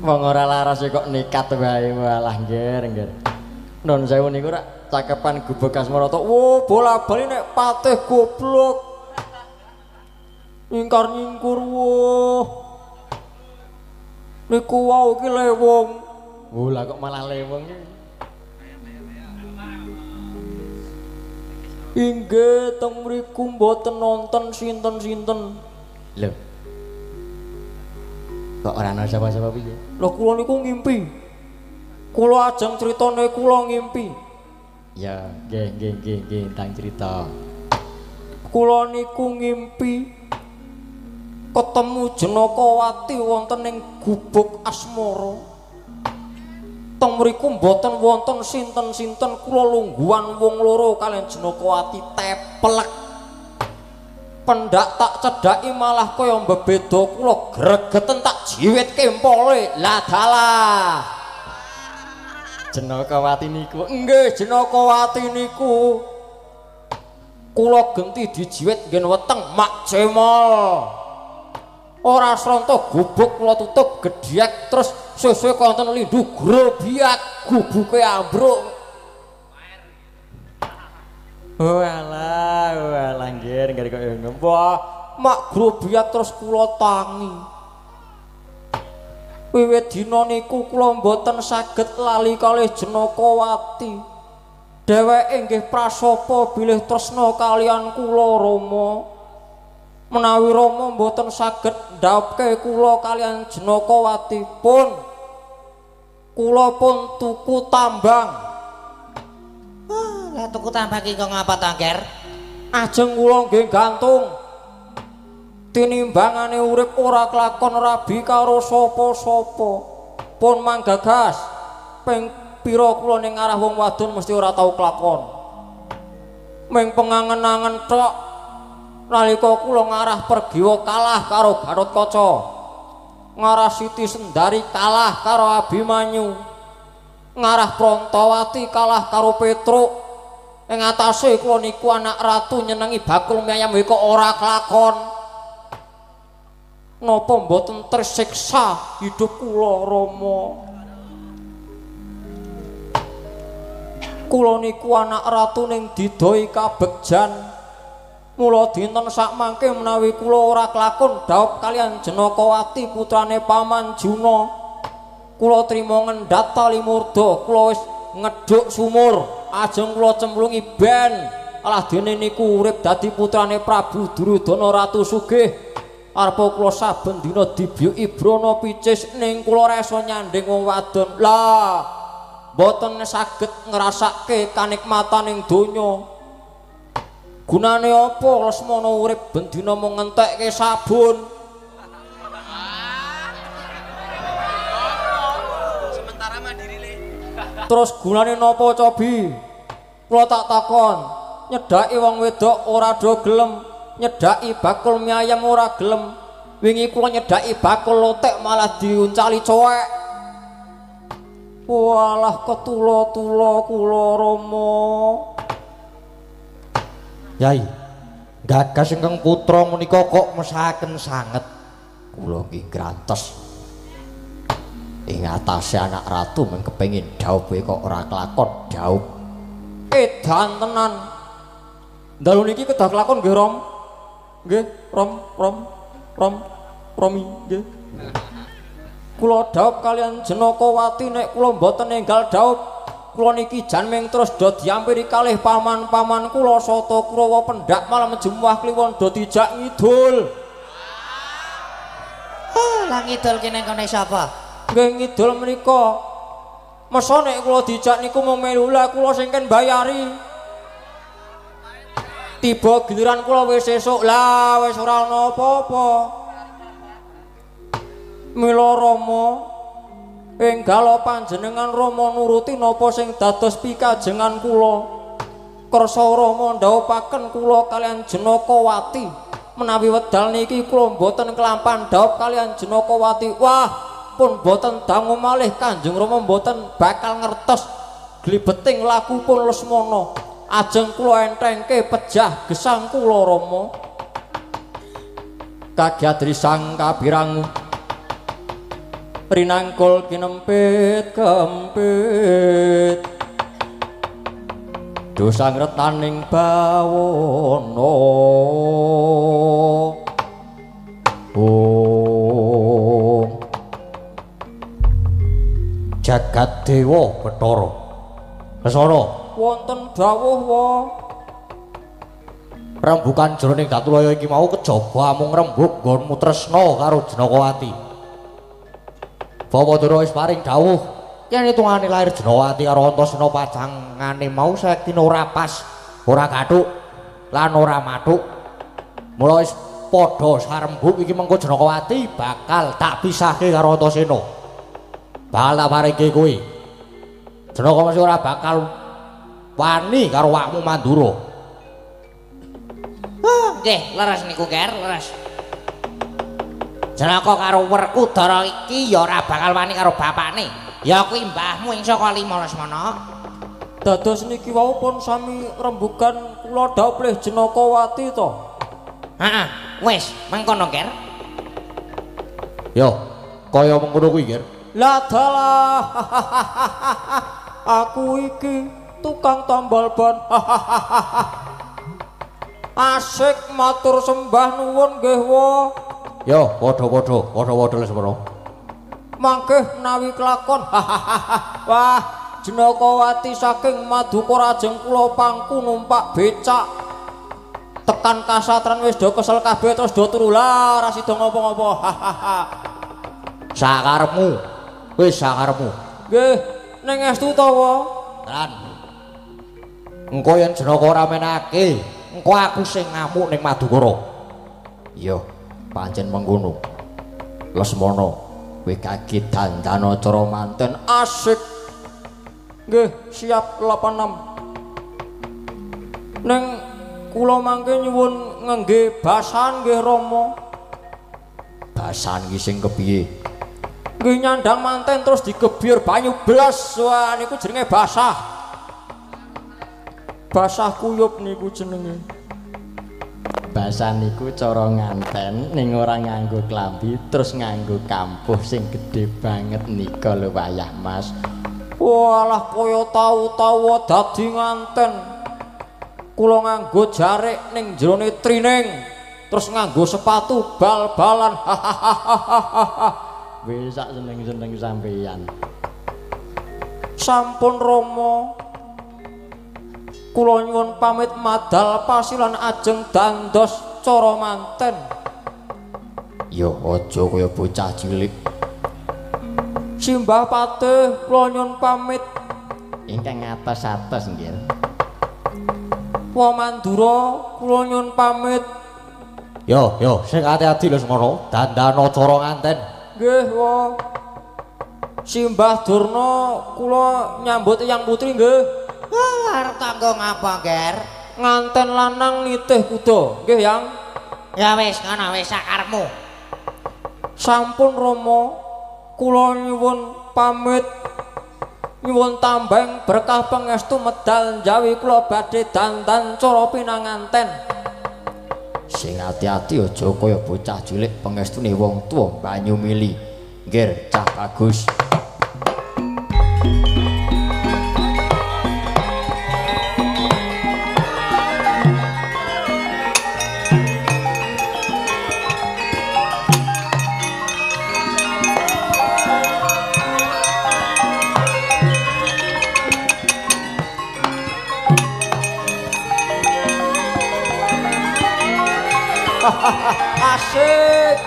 Wong ora laras kok nekat wae malah ngger ngger. Non sewu niku rak cakepan Gubuk Asmarata. Wo bola-bali nek patih goblok. Nyingkar nyingkur wo. Niku wau iki lewong. Wo lah kok malah lewong iki. Inggih teng mriku mboten nonton sinten-sinten. Lho. Kok ora ana sapa-sapa piye? Lho kula niku ngimpi. Kula ajeng critane kula ngimpi. Ya, nggih nggih nggih nggih tentang cerita. Kula niku ngimpi ketemu Jenakawati wonten ing Gubuk Asmara. Teng mriku mboten wonten sinten-sinten, kula lungguhan wong loro kaliyan Jenakawati teplek. Pendak tak cedhaki malah kaya mbebeda kula gregeten tak jiwit kempole. Lah dalah. Jenakawati niku. Nggih, Jenakawati niku. Kula genti dijiwit nggen weteng mak cemol. Ora sronto gubuk kula tutup gedhek terus suwe-suwe konten lindu grobiak gubuke ambruk. Walah, walah nggih nggih kok ngomong. Mak grobiak terus kula tangi. Wiwit dina niku kula mboten saged lali kalih Jenakawati. Dheweke nggih prasapa bilih tresna kalian kula Rama. Menawi Rama mboten saged ndhaupke kula kalian Jenakawati pun kula pun tuku tambang. Lah tuku tambang iki kok ngapa ta, Nger? Ajeng kula nggih gantung. Tinimbangane urip ora kelakon rabi karo sapa-sapa. Pun manggagas ping pira kula ning arah wong wadon mesti ora tau kelakon. Ming pengangen-angen tok nalika kula ngarah Pergiwa kalah karo Gatot Kaca. Ngarah Siti Sendari kalah karo Abimanyu. Ngarah Prantawati kalah karo Petruk. Ing atase kula niku anak ratu nyenengi bakul mie ayam kok ora kelakon. Napa mboten tersiksa hidup kula Rama? Kula niku anak ratu ning didoi kabegjan. Mula dinten sakmangke menawi kula ora kelakon dhaup kalian Jenakawati putrane Paman Juna. Kula trima ngendhat tali murda, kula wis ngedhuk sumur, ajeng kula cemplungi ben. Alah dene niku urip dadi putrane Prabu Duryudana Ratu Sugih. Arepa kula saben dina dibiyuki brana picis ning kula ora iso nyandhing wong wadon. Lah, mboten saged ngrasake kanikmataning donya. Gunane apa Lesmana urip ben dina mung ngentekke sabun? Sementara mandiri le. Terus gunane napa cobi? Kula tak takon, nyedhaki wong wedok ora do gelem, nyedhaki bakul mie ayam ora gelem. Wingi kula nyedhaki bakul lotek malah diuncali cowek. Walah ketula-tula kula Rama. Yai, gagas ingkang putra menika kok mesaken sanget. Kula nggih grantes. Ing atase anak ratu mung kepengin dhaupe kok ora kelakon dhaup. Edan tenan. Dalu niki kedah kelakon nggih, Rom. Nggih, Rom, Rom, Rom, Romi, nggih. Kula dhaup kalian Jenakawati nek kula mboten enggal dhaup, kula niki jan ming terus do diampiri kalih paman-paman kula Sata Kurawa pendak malam Jemuah Kliwon do dijak ngidul. Oh, lah ngidul ki nang kene sapa? Nggih ngidul menika. Mesa nek kula dijak niku mung melu lah kula sing ken bayari. Tiba giliran kula wis esuk lah wis ora ana apa-apa. Mila Rama enggal panjenengan Rama nuruti napa sing dados pikajengan kula. Kersa Rama ndhawuhaken kula kalian Jenakawati. Menawi wedal niki kula mboten kelampan dhaup kalian Jenakawati. Wah, pun mboten dangu malih Kanjeng Rama mboten bakal ngertos glibeting laku pun Lesmana. Ajeng kula entengke pejah gesang kula Rama. Kagyadri sang kabirangu rinangkul kinempit kempit dosang retaning bawono. Om Jagat Dewa Bathara Lesana wonten dawuh wa rembukan jroning Datulaya iki mau kejaba amung rembug nggonmu tresna karo Jenakawati. Bawadara wis paring dawuh yen hitungane lair Jenakawati karo Antasena pacangane mau sayektine ora pas, ora gathuk lan ora mathuk. Mula wis padha sarembug iki mengko Jenakawati bakal tak pisahke karo Antasena. Bakal tak paringke kowe. Jenaka mesti ora bakal wani karo awakmu Mandura. Oh, nggih, leres niku, Ger, leres. Jenaka karo Werkudara iki ya ora bakal wani karo bapakne. Ya kuwi mbahmu ing saka lima Lesmana. Dados niki wau pun sami rembugan kula dhaup lih Jenakawati to. Heeh, wis mengkono, Ger. Yo, kaya mengkono kuwi, Ger. Lah dalah. Aku iki tukang tambal ban. Asik matur sembah nuwun nggih wa. Yo, padha-padha, padha-padha Lesmana. Mangke menawi kelakon. Wah, Jenakawati saking Maduka Rajeng kula pangku numpak becak. Tekan kasatran wis do kesel kabeh terus do turu lah ora sida ngopo-ngopo. Sakarepmu. Wis sakarepmu. Nggih, ning estu to wa? Tenan. Engko yen Jenaka ora menake, engko aku sing ngamuk ning Madukara. Iya, pancen mengkono. Lesmana, kowe kage dandana cara manten asik. Nggih, siap 86. Ning kula mangke nyuwun ngangge basan nggih Rama. Basan ki sing kepiye? Nggih nyandang manten terus digebyur banyu blas. Wah niku jenenge basah. Basah kuyup niku jenenge. Basah niku cara nganten ning ora nganggo klambi terus nganggo kampuh sing gedhe banget nika lho wayah Mas. Walah kaya tau-tau dadi nganten. Kula nganggo jarik ning jerone trining terus nganggo sepatu bal-balan. Wis sak seneng-seneng sampeyan. Sampun Rama. Kula nyuwun pamit madal pasilan ajeng dandos cara manten. Ya aja kaya bocah cilik. Simbah Patih kula nyuwun pamit. Ingkang atos-atos nggih. Wa Mandura kula nyuwun pamit. Yo yo sing ati-ati lho Lesmana, dandana cara nganten. Nggih wa. Simbah Durna kula nyambut Eyang Putri nggih. Wah, arep tanggo ngapa, Ger? Nganten lanang nitih kuda. Nggih, Yang. Ya wis ngono wis sakarepmu. Sampun Rama, kula nyuwun pamit. Nyuwun tambeng berkah pangestu medal njawi kula badhe dandan cara pinanganten. Sing ati-ati aja kaya bocah cilik pangestune wong tuwa banyu mili. Nggih, cah bagus. Asik.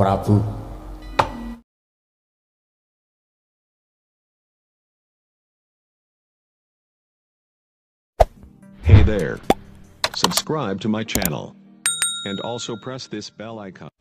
Prabu. Hey there. Subscribe to my channel. And also press this bell icon.